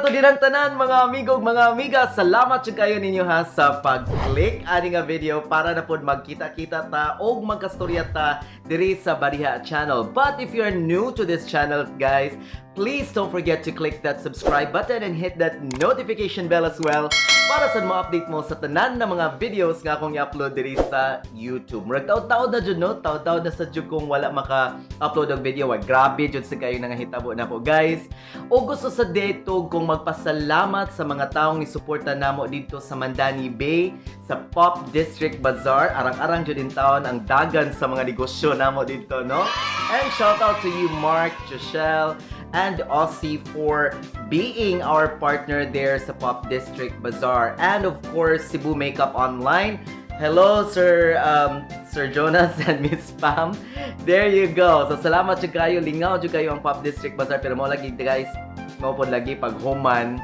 to dirang tanan, mga amigo ug mga amiga. Salamat jud kayo ninyo ha sa pag-click ani nga video para na pod magkita-kita ta og magkastorya ta diri sa Bariha channel. But if you're new to this channel, guys, please don't forget to click that subscribe button and hit that notification bell as well para sa mo-update mo sa tanan na mga videos nga akong i-upload diri sa YouTube. Murag taod-taod na jud, no? Taod-taod na sa jud kung wala maka-upload og video. Wa grabe jud sa kayo nga hitabo nako, guys. O gusto sa dito kung magpasalamat sa mga taong nisuporta namo dito sa Mandani Bay sa Pop District Bazaar. Arang-arang jud intawon ang dagan sa mga negosyo namo dito, no? And shout out to you, Mark, Joshelle, and Aussie for being our partner there sa Pop District Bazaar. And of course, Cebu Makeup Online. Hello, Sir Jonas and Miss Pam. There you go. So salamat jud kayo, lingaw jud kayo ang Pop District Bazaar, pero mo lagi, guys, mo pod lagi pag human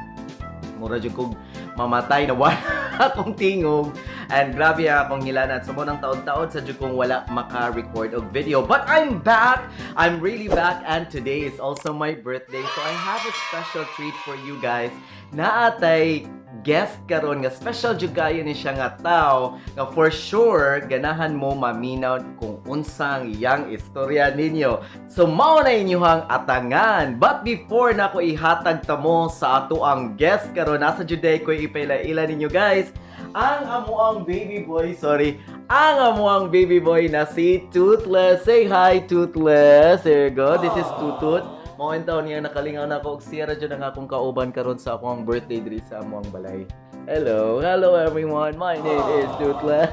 mura jud kog mamatay na wala akong tingog and grabe akong hilanat. So mo nang taod-taod sa jud kong wala maka-record og video. But I'm back. I'm really back and today is also my birthday. So I have a special treat for you guys. Naatay guest karon nga special jud kayo ni siya nga tao nga for sure ganahan mo maminaw kung unsang iyang istorya ninyo. So mao na inyuhang atangan. But before na ko ihatag tamo sa ato ang guest karon, nasa juday ko ipaila-ila ninyo, guys, ang amuang baby boy, sorry, ang amuang baby boy na si Toothless. Say hi, Toothless. There you go. This is Tutut. Mao taon niya nakalingaw na ako og siya ra jud ang akong kauban karon sa akong birthday diri sa amuang balay. Hello, hello everyone. My name is Toothless.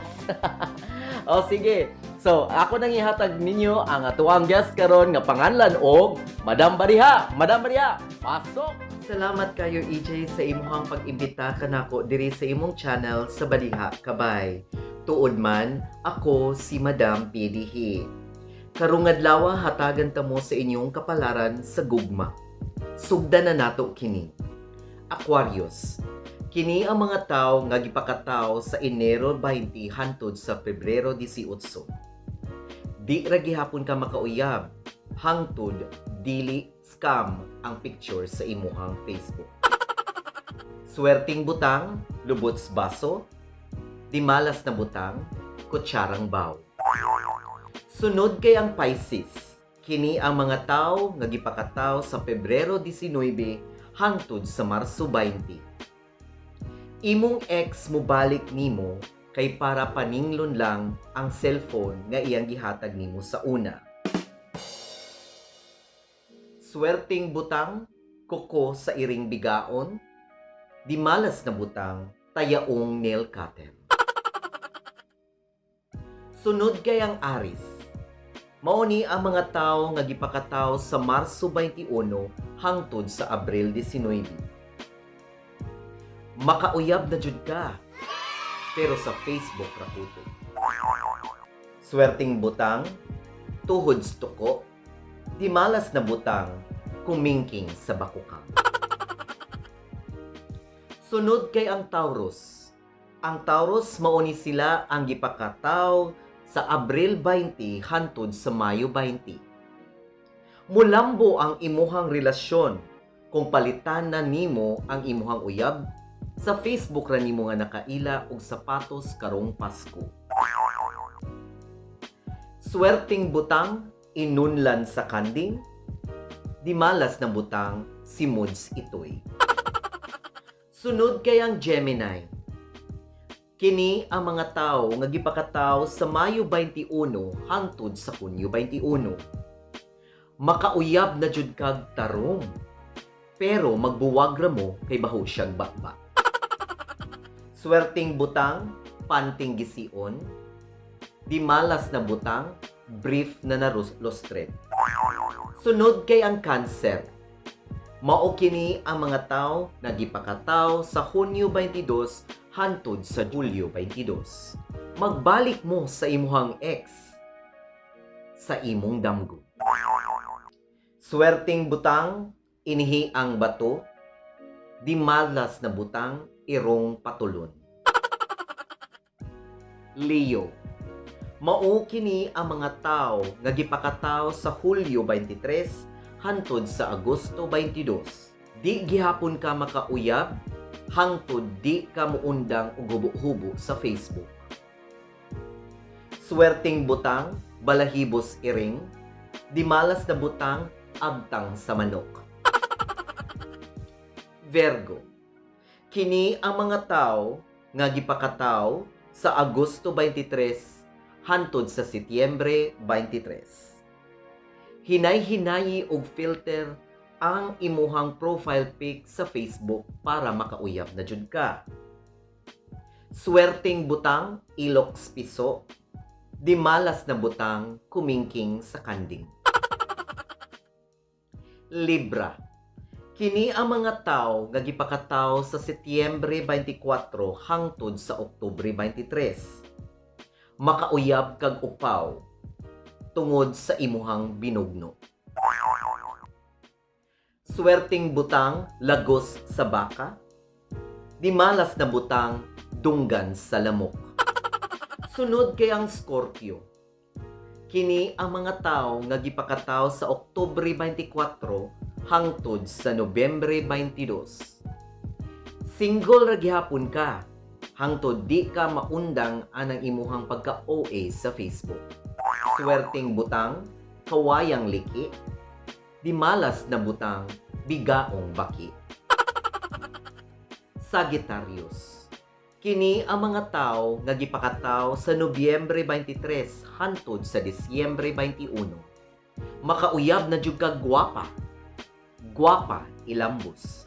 O sige. So, ako nang ihatag ninyo ang atuang guest karon nga panganlan og Madam Bariha. Madam Bariha, pasok. Salamat kayo, EJ, sa imuhang pag-imbita kanako diri sa imong channel sa Bariha Kabay. Tuod man, ako si Madam PDH. Karong adlaw, hatagan ta mo sa inyong kapalaran sa gugma. Sugdan na nato kini. Aquarius. Kini ang mga tao nga gipakataw sa Enero 20 hantod sa Pebrero 18. Di ra gihapon ka makauyab hangtod dili scam ang picture sa imuhang Facebook. Swerting butang, lubots baso, di malas na butang, kutsarang baw. Sunod kay ang Pisces. Kini ang mga tao nga gipakataw sa Pebrero 19 hangtod sa Marso 20. Imong ex mobalik nimo kay para paninglon lang ang cellphone nga iyang gihatag nimo sa una. Swerting butang, kuko sa iring bigaon, di malas na butang, tayaong nail cutter. Sunod kay ang Aries. Mao ni ang mga tao nga gipakataw sa Marso 21 hangtod sa Abril 19. Makauyab na jud ka, pero sa Facebook ra kutob. Swerting butang, tuhod sa tuko, di malas na butang, kumingking sa bakukang. Sunod kay ang Taurus. Ang Taurus, mao ni sila ang gipakataw sa Abril 20 hantod sa Mayo 20. Mulambo ang imuhang relasyon kung palitan na nimo ang imuhang uyab sa Facebook ra nimo nga nakaila og sapatos karong Pasko. Swerting butang, inunlan sa kanding, di malas na butang, simuds itoy. Sunod kay ang Gemini. Kini ang mga tao nga gipakataw sa Mayo 21 hangtod sa Hunyo 21. Makauyab na jud kag tarong. Pero magbuwag ra mo kay baho siyang bakba. Swerting butang, panting gision. Di malas na butang, brief na narulustred. Sunod kay ang Cancer. Mao kini ang mga tao na gipakataw sa Hunyo 22 hantod sa Hulyo 22. Magbalik mo sa imuhang ex sa imong damgo. Swerting butang, inihi ang bato, di malas na butang, irong patulon. Leo. Mao kini ang mga tao nga gipakataw sa Hulyo 23 hantod sa Agosto 22. Di gihapon ka makauyab hangtod di ka muundang og hubo-hubo sa Facebook. Swerteng butang, balahibos iring. Di malas na butang, abtang sa manok. Virgo. Kini ang mga tao nga gipakataw sa Agosto 23 hantod sa Setyembre 23. Hinay-hinayi og filter ang imuhang profile pic sa Facebook para makauyab na jud ka. Swerteng butang, ilok piso. Di malas na butang, kumingking sa kanding. Libra. Kini ang mga tao nga gipakataw sa Setyembre 24 hangtod sa Oktubre 23. Makauyab kag upaw tungod sa imuhang binugno. Swerteng butang, lagos sa baka. Di malas na butang, dunggan sa lamok. Sunod kay ang Scorpio. Kini ang mga tao nga gipakataw sa Oktubre 24 hangtod sa Nobyembre 22. Single ra gihapon ka hangtod di ka maundang anang imuhang pagka-OA sa Facebook. Swerteng butang, kawayang liki. Di malas na butang, bigaong baki. Sagittarius. Kini ang mga tao nga gipakataw sa Nobyembre 23 hantod sa Disyembre 21. Makauyab na jud ka gwapa. Gwapa ilambos.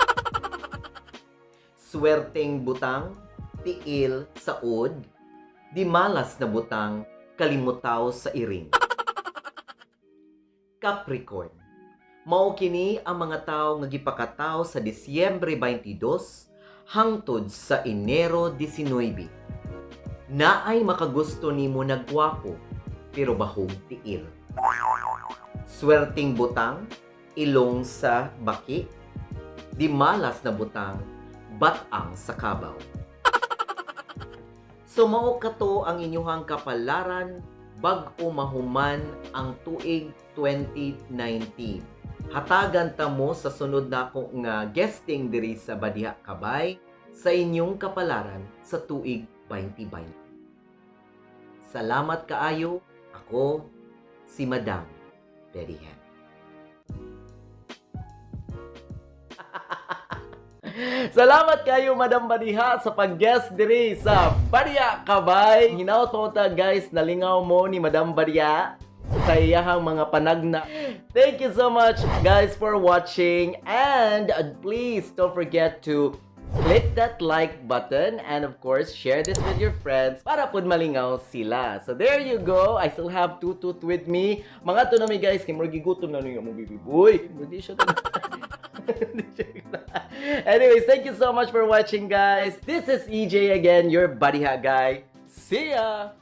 Swerteng butang, tiil sa ud. Di malas na butang, kalimutaw sa iring. Capricorn. Mao kini ang mga tao nga gipakataw sa Disyembre 22 hangtod sa Enero 19. Naay makagusto nimo na gwapo pero bahog tiil. Swerteng butang, ilong sa baki. Di malas na butang, batang sa kabaw. So mao kato ang inyuhang kapalaran bag-o mahuman ang tuig 2019. Hatagan ta mo sa sunod nako nga guesting diri sa Badiha Kabay sa inyong kapalaran sa tuig 2020. Salamat kaayo. Ako si Madam Betty Hen. Salamat kayo, Madam Badiha, sa pag-guest diri sa Badiha Kabay. Hinaot mo ta, guys, nalingaw mo ni Madam Badiha sa iyahang mga panagna. Thank you so much, guys, for watching, and please don't forget to click that like button and, of course, share this with your friends para pud malingaw sila. So there you go. I still have Tutut with me. Mga to na mi, guys, kay murag gigutom na niyo mo baby boy. Hindi siya. Anyways, thank you so much for watching, guys. This is EJ again, your Badiha guy. See ya!